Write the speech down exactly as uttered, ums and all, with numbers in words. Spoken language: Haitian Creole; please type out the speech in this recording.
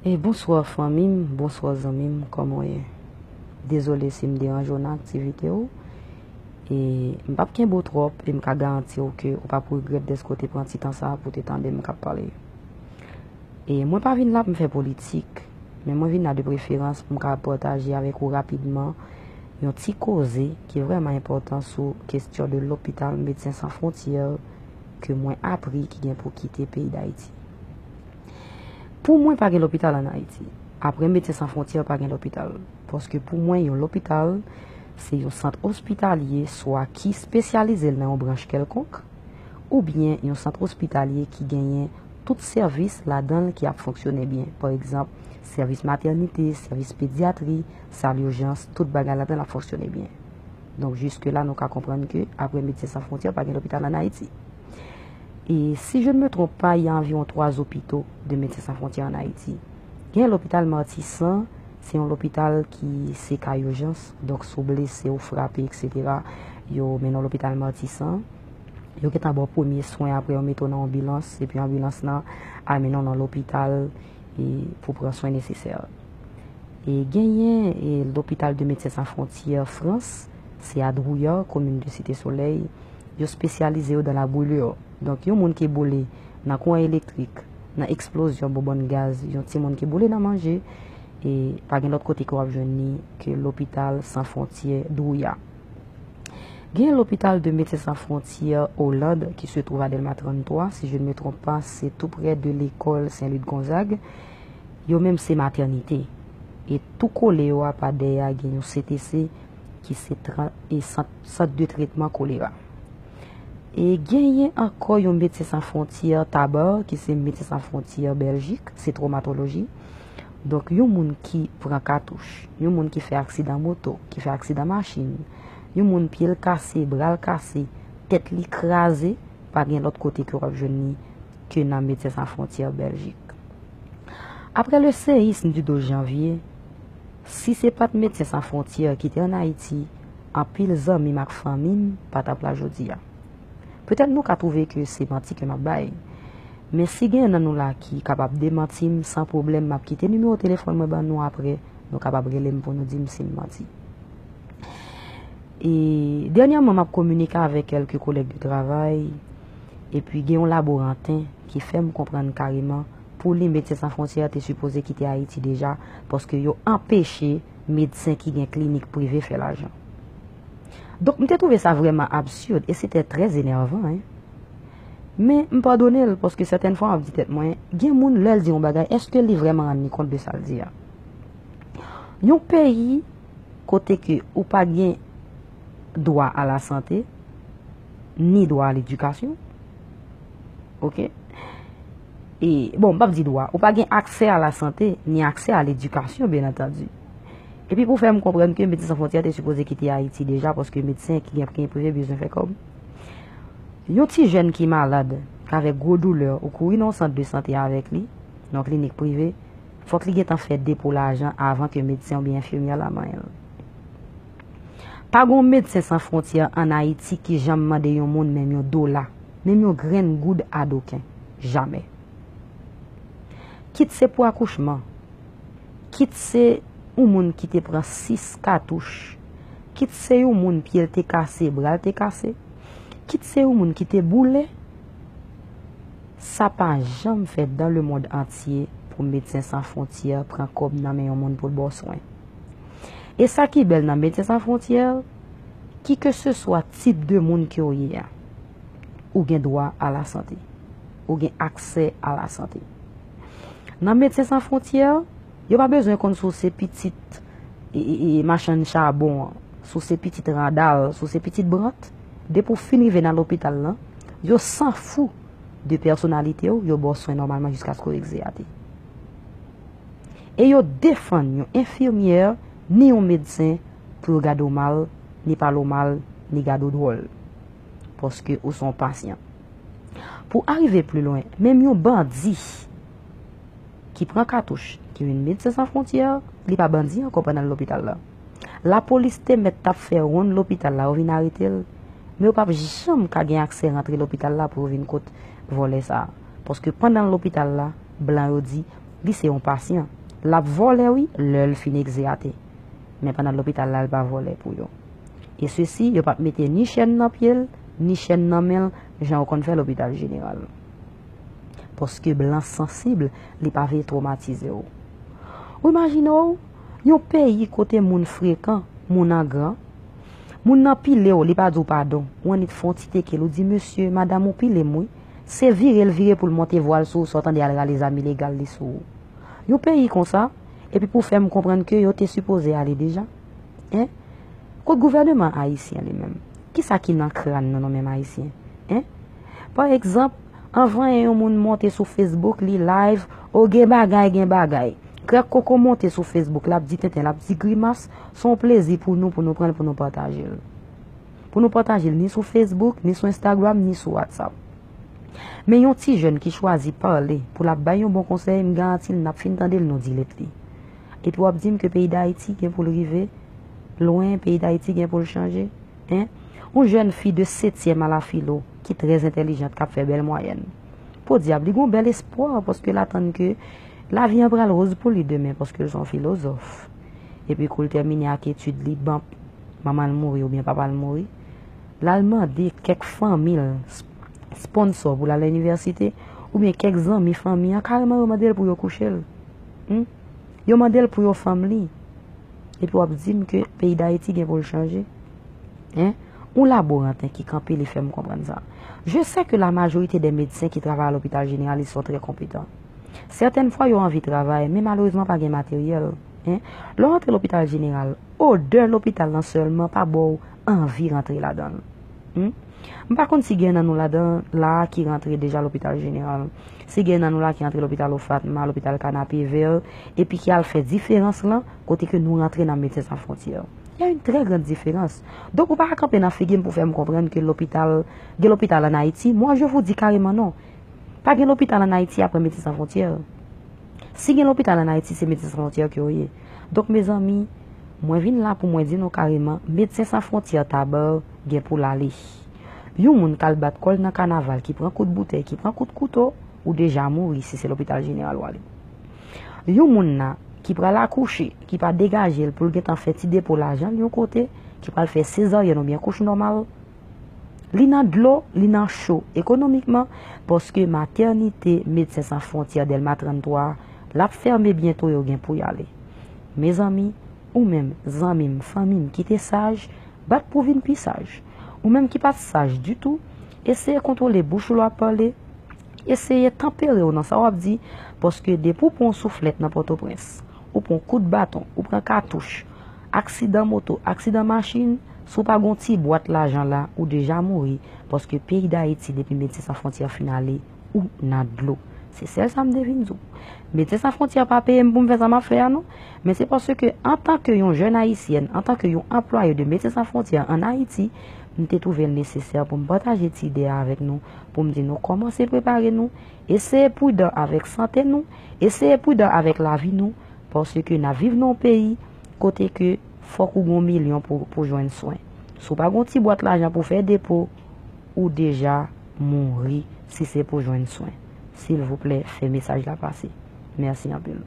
E bonswa fanmi m, bonswa zanmi m, kòman w ye? Dezole si m deranje w nan aktivite w. E m p ap kenbe w twòp e m ka garanti w ke w p ap regrèt dèske w te pran ti tan sa a pou w te tande m k ap pale. E mwen pa vin la pou m fè politik, men mwen vin la de preferans pou m ka pataje avèk ou rapidman yon ti koze ki vrèman enpòtan sou kesyon de lopital Medsen San Fwontyè ke mwen apri ki gen pou kite peyi Dayiti. Pou mwen, pa gen lopital ann Ayiti. Apre Medsen San Fwontyè, pa gen lopital. Paske pou mwen, yon lopital, se yon sant ospitalye swa ki espesyalize l nan yon branch kèlkonk, oubyen yon sant ospitalye ki genyen tout sèvis ladan l ki ap fonksyone byen. Pa egzanp, sèvis matènite, sèvis pedyatri, sal ijans, tout bagay ladan l ap fonksyone byen. Donk, jiske la, nou ka konprann ke apre Medsen San Fwontyè, pa gen lopital ann Ayiti. E si je ne me trompe pas, il y a environ trois hôpitaux de Médecins Sans Frontières en Haïti. Gen lopital Matisan, se yon lopital ki se ka ijans, donk si w blese, w frape, et cetera, yo mennen w lopital Matisan. Yo gentan ba w premye swen, apre yo mete w nan anbilans, epi anbilans lan al mennen w nan lopital e pou pran swen nesesè. E genyen e lopital de Medsen San Fwontyè Frans, se a Drouillard, komin de Site Solèy, yo espesyalize yo dan la brûlure. Donk, yon moun ki boule nan kouran elektrik, nan eksplozyon bonbòn gaz, yon timoun ki boule nan manje, e pa gen lòt kote ke w ap jwenn li ke lopital San Fwontyè Drouillard. Gen lopital de Medsen San Fwontyè Oland ki se twouve a Dèlma tranntwa, si je ne me trompe pas, se tou prè de lekòl Sen Lwi Gonzag. Yo menm se matènite. E tou kole yo a pa dèyè a gen yon C T C ki se tran- e sant, sant de tretman kolera. E genyen ankò yon Medsen San Fwontyè Tabar ki se Medsen San Fwontyè Bèljik, se twomatoloji. Donk, yon moun ki pran katouch, yon moun ki fè aksidan moto, ki fè aksidan machin, yon moun pye l kase, bra l kase, tèt li kraze, pa gen lòt kote ke w ap jwenn li ke nan Medsen San Fwontyè Bèljik. Après le séisme du douze janvier, si se pa t Medsen San Fwontyè ki te ann Ayiti, anpil zanmi m ak fanmi m pa t ap la jodi a. Petèt nou ka twouve ke se manti ke m ap bay. Men si gen nan nou la ki kapab demanti m, san pwoblèm, m ap kite nimewo telefòn mwen ban nou apre, nou kapab rele m pou nou di m si m manti. E dènyèman, m ap kominike avèk kèlke kolèg de travay, epi gen yon laboranten ki fè m konprann kareman, pou li, Medsen San Fwontyè te sipoze kite Ayiti deja, paske yo anpeche medsen ki gen klinik prive fè lajan. Donk, m te twouve sa vrèman absid e se te trè enèvan, en. Men, m padone l, paske sètèn fwa, m ap di tèt mwen, gen moun, lè l di yon bagay, èske li vrèman rann li kont de sa l di a? Yon peyi kote ke ou pa gen dwa a la sante, ni dwa a ledikasyon, oke? E, bon, m p ap di dwa, ou pa gen aksè a la sante, ni aksè a ledikasyon, byen antandi. Epi pou fè m konprann ke Medsen San Fwontyè te sipoze kite Ayiti deja, paske medsen ki gen klinik prive bezwen fè kòb. Yon ti jèn ki malad, k avèk gwo doulè, ou kouri nan yon sant de sante avèk li, nan yon klinik prive, fòk li gentan fè depo lajan avan ke medsen oubyen enfimyè la manyen l. Pa gen yon Medsen San Fwontyè ann Ayiti ki janm mande yon moun menm yon dola, menm yon grenn goud adoken. Jamè. Kit se pou akouchman, kit se yon moun ki te pran sis katouch, kit se yon moun pye l te kase, bra l te kase, kit se yon moun ki te boule, sa pa janm fèt dans le monde entier pou Medsen San Fwontyè pran kòb nan men yon moun pou l ba w swen. E sa ki bèl nan Medsen San Fwontyè, ki ke se swa tip de moun ke w ye a, ou gen dwa a la sante. Ou gen aksè a la sante. Nan Medsen San Fwontyè, yo pa bezwen konn si w se pitit e, e, e, machann chabon an, si w se pitit Randal, si w se pitit Brant. Depi w fin rive nan lopital lan, yo sanfou de pèsonalite w, yo ba w swen nòmalman jiskaske w egzeyate. E yo defann yon enfimyè, ni yon medsen, pou yo gade w mal, ni pale w mal, ni gade w dwòl. Paske ou se yon pasyan. Pou arive pli lwen, menm yon bandi ki pran katouch, ki vin Medsen San Fwontyè, li pa bandi ankò pandan l lopital la. Lapolis te mèt t ap fè wonn lopital la, yo vin arete l, men yo p ap janm ka gen aksè rantre lopital la pou yo vin kot vòlè sa a. Paske pandan l lopital la, blan yo di, Li se yon pasyan. L ap vòlè, wi, lè l fin egzeyate. Men pandan l lopital la, l pa vòlè pou yo. E sesi, yo p ap mete ni chèn nan pye l, ni chèn nan men l, jan yo konn fè lopital jeneral. Paske blan sansib, li pa vle twomatize w. Ou imajine w, yon peyi kote moun frekan, moun an gran, moun nan pile w, li pa di w padon. Ou annik fè yon ti teke l, ou di, "Mesye, madanm ou pile m, wi." Se vire l vire pou l monte vwa l sou ou, sa w tande al rale zam ilegal li sou ou. Yon peyi konsa, epi pou fè m konprann ke yo te sipoze ale deja. Hein? Kot gouvèneman ayisyen li menm? Kisa ki nan kràn nou, nou menm ayisyen? Hein? Pa egzanp, anvan yon moun monte sou Facebook, li live, o gen bagay, gen bagay. Krèk koko monte sou Facebook, l ap di tenten, l ap di grimas, se yon plezi pou nou, pou nou pran l, pou nou pataje l. Pou nou pataje l ni sou Facebook, ni sou Instagram, ni sou WhatsApp. Men yon ti jèn ki chwazi pale pou l ap bay yon bon konsèy, m garanti l n ap fin tande l nou delete li. Epi w ap di m ke peyi Dayiti gen pou l rive lwen, peyi Dayiti gen pou l chanje? Hein? Yon jèn fi de setyèm a la filo ki trè entèlijant, k ap fè bèl mwayèn. Podyab, li gen yon bèl espwa paske l atann ke lavi an pral woz pou li demen paske l se yon filozòf. Epi kou l tèmine ak etid li, banp, manman l mouri oubyen papa l mouri, l al mande kèk fanmi l, sp- sponsò pou l al inivèsite, oubyen kèk zanmi fanmi an, kareman yo mande l pou yo kouche l. Hmm? Yo mande l pou yo fanm li. Epi w ap di m ke peyi Dayiti gen pou l chanje? Hein? Yon laboranten ki kanpe, li fè m konprann sa. Je sais que la majorité des médecins qui travaillent à l'hôpital général, ils sont très compétents. Sètèn fwa, yo anvi travay, men malerezman, pa gen materyèl. Hein? Lè w antre lopital jeneral, odè lopital lan sèlman pa ba w anvi rantre ladan l. Hmm? M pa konn si gen nan nou ladan la ki rantre deja lopital jeneral. Si gen nan nou la ki rantre lopital Ofatma, lopital Kanapevè, epi ki al fè diferans lan kote ke nou rantre nan Medsen San Fwontyè. Il y a une très grande différence. Donk, ou pa ka kanpe nan figi m pou fè m konprann ke lopital, gen lopital ann Ayiti. Moi, je vous dis carrément non. Pa gen lopital ann Ayiti apre Medsen San Fwontyè. Si gen lopital ann Ayiti, se Medsen San Fwontyè ke yo ye. Donk, mezanmi, mwen vin la pou mwen di nou kareman, Medsen San Fwontyè Tabar gen pou l ale. Yon moun k al bat kò l nan kanaval, ki pran kout boutèy, ki pran kout kouto, ou deja mouri si se lopital jeneral w ale. Yon moun la ki pral akouche, ki pa degaje l pou l gentan fè ti depo lajan l yon kote, ki pral fè sezaryèn oubyen kouch nòmal, li nan dlo, li nan cho ekonomikman, paske matènite Medsen San Fwontyè Dèlma tranntwa, l ap fèmen byento, yo gen pou y ale. Mezanmi, ou menm, zanmi m, fanmi m ki te saj, bat pou w vin pi saj. Ou menm ki pa t saj ditou, eseye kontwole bouch ou lè w ap pale, eseye tanpere w nan sa w ap di, paske depi w pran yon souflèt nan Pòtoprens, ou pran yon kout baton, ou pran katouch, aksidan moto, aksidan machin, si w pa gen yon ti bwat lajan la, ou deja mouri, paske peyi Dayiti, depi Medsen San Fwontyè fin ale, ou nan dlo. Se sèl sa m te vin di w. Medsen San Fwontyè pa peye m pou m fè sa m ap fè a non, men se paske antanke yon jèn ayisyèn, antanke yon anplwaye de Medsen San Fwontyè ann Ayiti, m te twouve l nesesè pou m pataje ti ide a avèk nou, pou m di nou kòmanse prepare nou, eseye pridan avèk sante nou, eseye pridan avèk lavi nou, paske n ap viv nan yon peyi kote ke fòk ou gen yon milyon pou, pou jwenn swen. Si w pa gen yon ti bwat lajan pou fè depo, ou deja mouri si se pou jwenn swen. Silvouplè, fè mesaj la pase. Mèsi anpil.